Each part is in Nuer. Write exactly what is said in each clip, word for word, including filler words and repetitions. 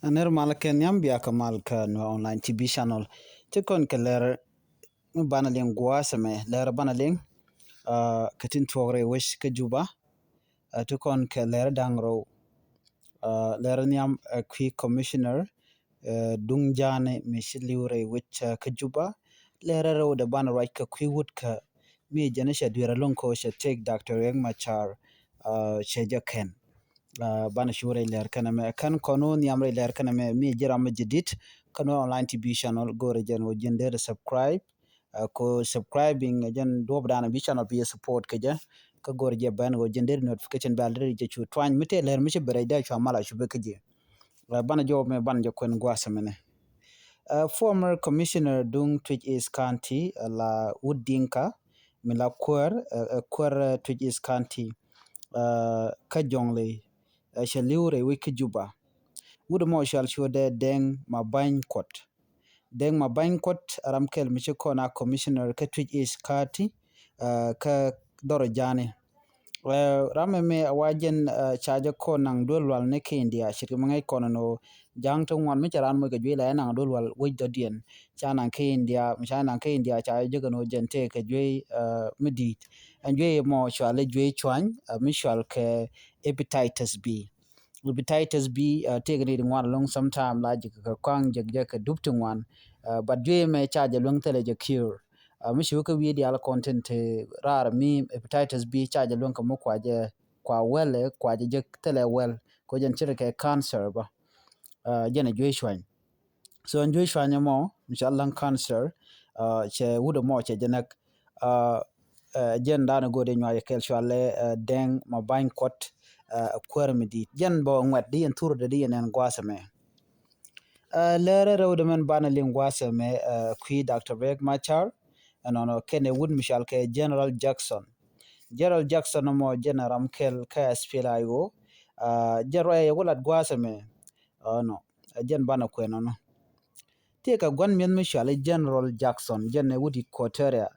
Ner mal kɛ nhiam bia kɛ mal kä Nuer Online T V channel. Ti kɔn kɛ lɛr mi banɛ liŋ gua̱a̱th ɛmɛ, lɛr banɛ liŋ, ah, kɛ tin tuɔɔk rɛy wec kä Juba. Ah, ti kɔn kɛ lɛr da̱ŋ rɛw. Ah, lɛr nhiam, ah, kui̱ commissioner, ah, duŋ ja̱a̱ni mi ci li̱w rɛy wec, ah, kä Juba. Lɛr rɛw dee banɛ ruac kɛ kui̱ wut kä mi jɛn cɛ duer ɛlɔ̱ŋ kɛ cɛ tëk Doctor Riek Machar, ah, cɛ jɛ kɛn. Ah, banɛ cu rɛy lɛr kɛnɛ mɛ. Kɛn kɔn wä nhiam rɛy lɛr kɛnɛ mɛ, mi ji̱ ram mi ji̱ dit kä Nuer Online T V channel, go̱rɛ jɛn wä ji̱n dee subscribe. Ah, ko subscribing jɛn duɔp dan bi channel bi support kɛ jɛ. Kä go̱rɛ jɛ bɛn wä ji̱n dee notification bell dee jɛ cu tuany. Mi tëë lɛr mi ci bɛ rɛy dee cua mal a cu bɛ kä ji̱. Ah, banɛ jɔw mɛ banɛ jɛ kuɛn gua̱a̱th mɛnɛ. Ah, former commissioner duŋ Twic East County, ah, la wut Dinka, mi la kuäär, ah, ah, kuäär, ah, Twic East County, ah, kä Jɔŋli, ah, cɛ li̱w rɛy wec kä Juba. Wut mɔ cual cuɔdɛ Deng Mabany Kuɔt. Deng Mabany Kuɔt ram kɛl mi ci kɔn a commissioner kä Twic East County, ah, kä dhɔr ja̱a̱ni. Eh, ram ɛmɛ a wa jɛn, eh, ca jɛ kɔn naŋ duel lual ni kä India, ce̱tkɛ mi ŋäc kɔn ɛn ɣöö ja̱a̱ŋ ti ŋuan mi cɛ raan moc kɛ juey la ɛ naŋ duel lual wec dɔ̱diɛn. Ca naŋ kä India, mi ca naŋ kä India ca jɛ jek ɛn ɣöö jɛn tëë kɛ juey, eh, mi di̱i̱t. Ɛn juey mɔ cual i̱ juey cuany, eh, mi cual kɛ hepatitis B. Hepatitis B, eh, tëëkɛ ni ti ŋuan ɛlɔ̱ŋ, sometime la jek kɛ kɔaŋ, jek jɛ kɛ dup ti ŋuan. Eh, but juey mɛ ca jɛ luäŋ thilɛ jɛ cure. Ah, mi ci wä kä wi̱i̱ diaal kɔn tin te raar mi hepatitis B ca jɛ luäŋ kɛ mi kua jɛ, kua wɛl, kua jɛ jek thilɛ wɛl. Ko jɛn ce̱tkɛ cancer bä. Ah, jɛn ɛ juey cuany. So ɛn juey cuany ɛmɔ mi ca lung cancer, ah, cɛ wut ɛmɔ cɛ jɛ näk. Ah, eh, jɛn dan ɛ go̱o̱r jɛ nyuac ɛ kɛl cualɛ, eh, Deng Mabany Kuɔt, eh, kuäär mi di̱i̱t. Jɛn bä ŋuɛt di yɛn thur dee di yɛn ɛn gua̱a̱th ɛmɛ. Ah, lɛr rɛw dee mɛn banɛ liŋ gua̱a̱th ɛmɛ, ah, kui̱ Doctor Riek Machar, ɛnɔnɔ kɛnɛ wut mi cual kɛ General Jackson. General Jackson ɛmɔ jɛn ɛ ram kɛl kä S P L A I O. Ah, jɛn ruac ɛ yɛ wä lat gua̱a̱th ɛmɛ. Ɛnɔ, jɛn banɛ kuɛn ɛnɔ. Tëëkɛ gua̱n mi̱eth mi cual i̱ General Jackson, jɛn ɛ wut Equatoria.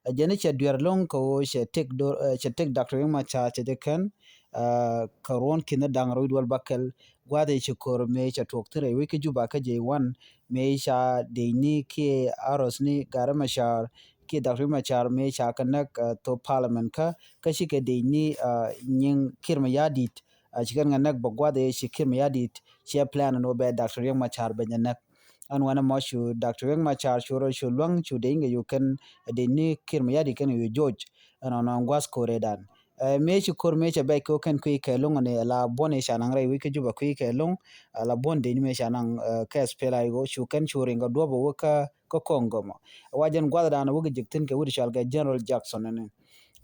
Ɛ jɛn i̱ cɛ duer lo̱ŋ kɛ ɣöö cɛ tëk dor, eh, cɛ tëk Doctor Riek Machar cɛ jɛ kɛn, ah, kɛ ruɔ̱n ki̱n da̱ŋ rɛw duel bäkɛl, gua̱th ëë ci ko̱r mëë cɛ tuɔɔk thi̱n rɛy wec kä Juba kä J one, mëë ca decni kiɛ arrestni Gat Machar kiɛ Doctor Riek Machar mëë ca kɛ näk, ah, thop parliament kä, kä cikɛ decni, ah, nyiŋ Kiir Mayardit, ah, ci kɛn kɛ näk bä gua̱th ëë ci Kiir Mayardit ciɛ plan ɛn ɣöö bɛ Doctor Riek Machar bɛ jɛ näk. Ɛn wanɛ mɔ cu Doctor Riek Machar cu rɔ cu luäŋ cu decni kɛ yu kɛn decni Kiir Mayardit kɛn kɛ yu joc. Ɛnɔnɔ gua̱th ko̱r ëëdan. Eh, mëë ci ko̱r mëë cɛ bɛc kɛ ɣöö kɛn kui̱ kɛ lo̱ŋ ni la buɔ̱n i̱ ca naŋ rɛy wec kä Juba kui̱ kɛ lo̱ŋ, ah, la buɔ̱n decni mëë ca naŋ, eh, kä S P L A I O cu kɛn cu riŋ kɛ duɔ̱p ɛ wä kä, kä Congo mɔ. Wa jɛn gua̱thdan wä kɛ jek thi̱n kɛ wut cual kɛ General Jackson ɛnɛ.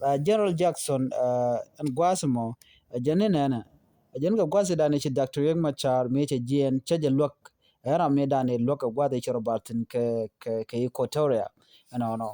Ah, General Jackson, ah, ɛn gua̱a̱th mɔ, ah, jɛn ni nɛnɛ. Ah, jɛn kɛ gua̱a̱th dan i̱ ci Doctor Riek Machar mëë cɛ jiɛɛn cä jɛ luäk. Ɛ ram mëë dan i̱ luäk kɛ gua̱a̱th i̱ cɛ rɔ bar thi̱n kɛ, kɛ, kɛ Equatoria. Ɛnɔnɔ.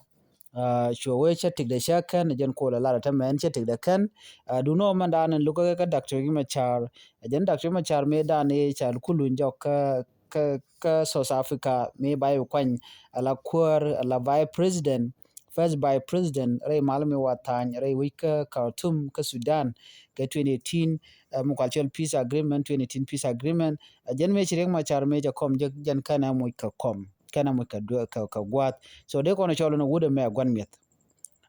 Ah, cuɛ wee cä tikdɛ cä kɛn, jɛn kol ɛ lar ɛ tämɛ ɛn cä tikdɛ kɛn. Ah, duundɛ mɛn dan in lukɛ kɛ Doctor Riek Machar. Ah, jɛn Doctor Riek Machar mëë dan i̱ ca kul luny jɔk kä, kä, kä South Africa, mëë ba i̱ kuany ala kuäär, ala vice president, first vice president rɛy mal mi wa tha̱a̱ny rɛy wec kä Khartoum kä Sudan kɛ twenty eighteen, eh, mi kual cɔl peace agreement, twenty eighteen peace agreement. Ah, jɛn mëë ci Riek Machar mëë jɛ kɔm jɛ jɛn kɛn ɛ moc kɛ kɔm, kɛn ɛ moc kɛ duɛ-, kɛ, kɛ gua̱a̱th. So dee kɔn cɔl ni wut ɛmɛ gua̱n mi̱eth.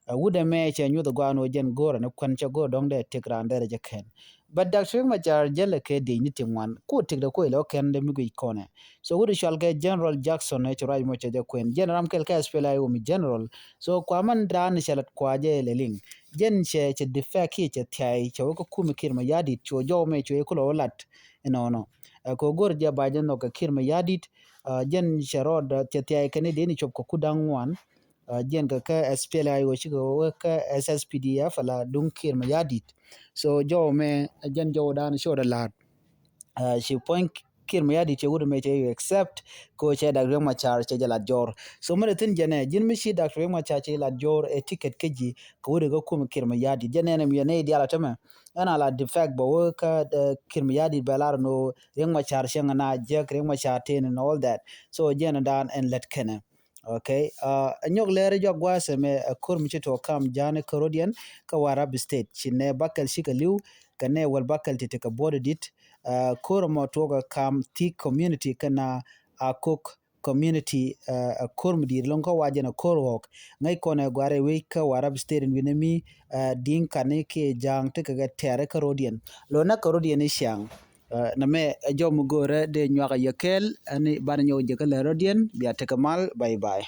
Ah, wut ɛmɛ cɛ nyuth ɛ gɔaa ni wä jɛn go̱o̱rɛ ni kuɛn cɛ go̱o̱r dɔ̱ŋ dee tëk raan dee rɛ jɛ kɛn. But Doctor Riek Machar jälɛ kɛ decni ti ŋuan. Ku tëkdɛ ku ilɛ wä kɛn dee mi guic kɔnɛ. So wut i̱ cual kɛ General Jackson ɛ ci ruac mɔ cɛ jɛ kuɛn. Jɛn ram kɛl kɛ S P L A I O mi general. So kua man raan cɛ lat kua jɛ ilɛ liŋ. Jɛn cɛ, cɛ defect kiɛ cɛ thiay cɛ wä kä kumi Kiir Mayardit cuɔ jɔw mɛ cuɔ ikulɛ wä lat. Inɔnɔ. Ɛ kɛ go̱r jɛ ba jɛ nhɔk kɛ Kiir Mayardit. Ah, jɛn cɛ rɔɔd cɛ thiay kɛn i̱ dee ni cop kɛ ku da̱ŋ ŋuan. Ah, jiɛn kɛ kä S P L A I O cikɛ wä kä S S P D F ala duŋ Kiir Mayardit. So jɔw mɛ, ah, jɛn jɔw dan codɛ la̱t. Ah, ci puɔ̱ny Kiir Mayardit cɛ wut mɛ cɛ yu accept ko cɛ Doctor Riek Machar cɛ jɛ lat jɔr. So mɛ de thin jɛnɛ, ji̱n mi ci Doctor Riek Machar cɛ lat jɔr ɛ ticket kä ji̱ kɛ wut kä kum Kiir Mayardit. Jɛn nɛn mi yɛ nɛ idial atɛmɛ. Ɛn ala defect bɛ wä kä, eh, Kiir Mayardit bɛ lar no Riek Machar cɛ ŋɛ na jek Riek Machar ten and all that. So jɛn dan ɛn lɛt kɛnɛ. Okay, ah, ɛ nyɔk lɛɛr jɔak gua̱a̱th ɛmɛ, ɛ ko̱r mi ci tuɔɔk kam ja̱a̱n kä ro̱diɛn kä Warrap State. Ci nɛ bäkɛl cikɛ li̱w kɛ nɛ wäl bäkɛl ti ti kɛ buɔ̱t dit. Ko̱r ɛmɔ tuɔɔk ɛ Kam Thik community kɛnɛ Akok community. Ɛ ko̱r mi di̱i̱t ɛlɔ̱ŋ kä wa jɛn ɛ ko̱r ɣɔ̱k. Ŋäc kɔn ɛ gua̱r ɛ wec kä Warrap State in wi̱nɛ mi Diŋkani kiɛ Ja̱a̱ŋ ti kɛ kɛ tɛ̈rɛ kä ro̱diɛn. Lo̱nɛ kɛ ro̱diɛn i̱ ciaŋ. Nɛmɛ ɛ jɔw mi go̱o̱rä dee nyuak ɛ yɛ kɛɛl ɛn banɛ nyɔk jɛ kä lɛ ro̱diɛn bia tekɛ mal. Bye bye.